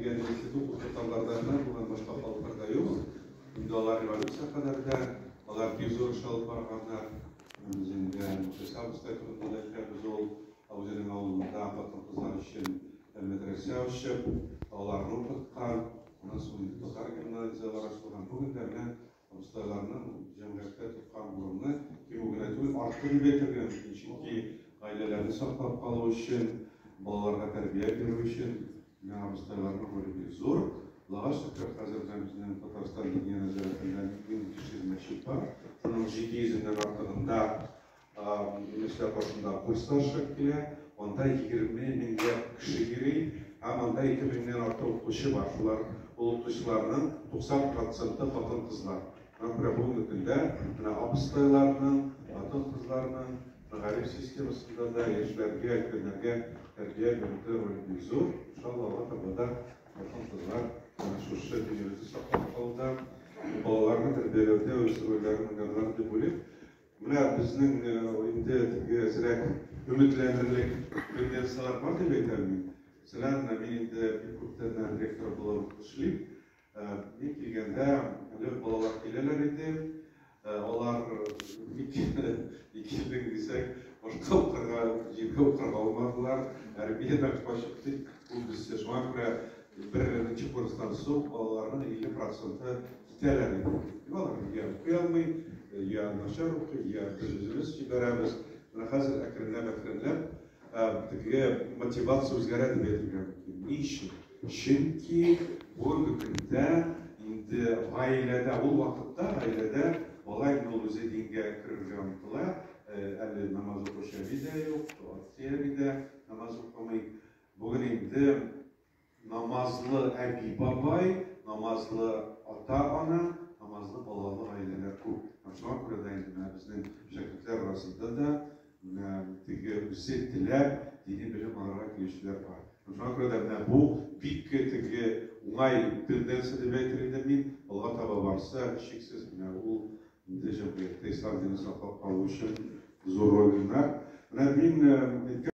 Дигән институт ул татарларда гына булган, башка халыкларда юк. Инде алар революция кадәр дә, алар бик зур эш алып барганнар. Без инде Мөхлисә абыстай турында да әйтәбез, ул үзенең авылында хатын-кызлар өчен мәдрәсә ачып, аларны укыткан. Аннан соң инде татар гимназияләре ачылган. Бүген дә менә абыстайларның җәмгыятьтә тоткан урыны кимү генә түгел, артты дип әйтергә мөмкин. Чөнки гаиләләрне саклап калу өчен, балаларга тәрбия бирү өчен менә абыстайларның роле бик зур. Аллага шөкер, хәзер менә безнең Татарстан Диния нәзарәтендә 1500 мәчет бар. Шуның 700-ннән артыгында мәчетләр каршында курслар эшләп килә. Анда 20 меңләп кеше йөри һәм анда 2 меңнән артык укытучы бар. Шулар ул укытучыларның 90 проценты хатын-кызлар. Шуңа күрә бүгенге көндә менә абыстайларның, хатын-кызларның мәгариф системасында да яшьләргә, өлкәннәргә тәрбия бирүдә роле бик зур. Иншалла, алга таба да хатын-кызлар менә шушы динебезне саклап калуда, балаларны тәрбияләүдә үз рольләрен уйнарлар дип уйлыйм. Менә безнең инде теге әзрәк өметләнерлек тенденцияләр бар дип әйтәм мин. Мәсәлән, менә мин инде бик күптәннән ректор булып эшлим. Мин килгәндә әле балалар киләләр иде. Алар ник килдең дисәк, башка укырга, җиргә укырга алмадылар. Армиядән качып дип, күбесе. Шуңа күрә беренче курстан соң балаларның 50 проценты китәләр иде. Алар я укый алмый, я начар укый, я без үзебез җибәрәбез. Менә хәзер әкренләп-әкренләп теге мотивация үзгәрә дип әйтергә мөмкин. Ни өчен? Чөнки бүгенге көндә инде гаиләдә, ул вакытта гаиләдә бала инде ул үзе дингә керергә омтыла, әле намаз укучы әби дә юк, әти әби дә намаз укымый. Бүген инде намазлы әби-бабай, намазлы ата-ана, намазлы балалы гаиләләр күп. Һәм шуңа күрә дә инде менә безнең шәкертләр арасында да менә теге үзе теләп дини белем алырга килүчеләр бар. Һәм шуңа күрә дә менә бу бик теге уңай тенденция дип әйтер идем мин. Алга таба барса, һичшиксез, менә ул инде җәмгыятьтә ислам динен саклап калу өчен зур роль уйнар. Менә мин әйткән.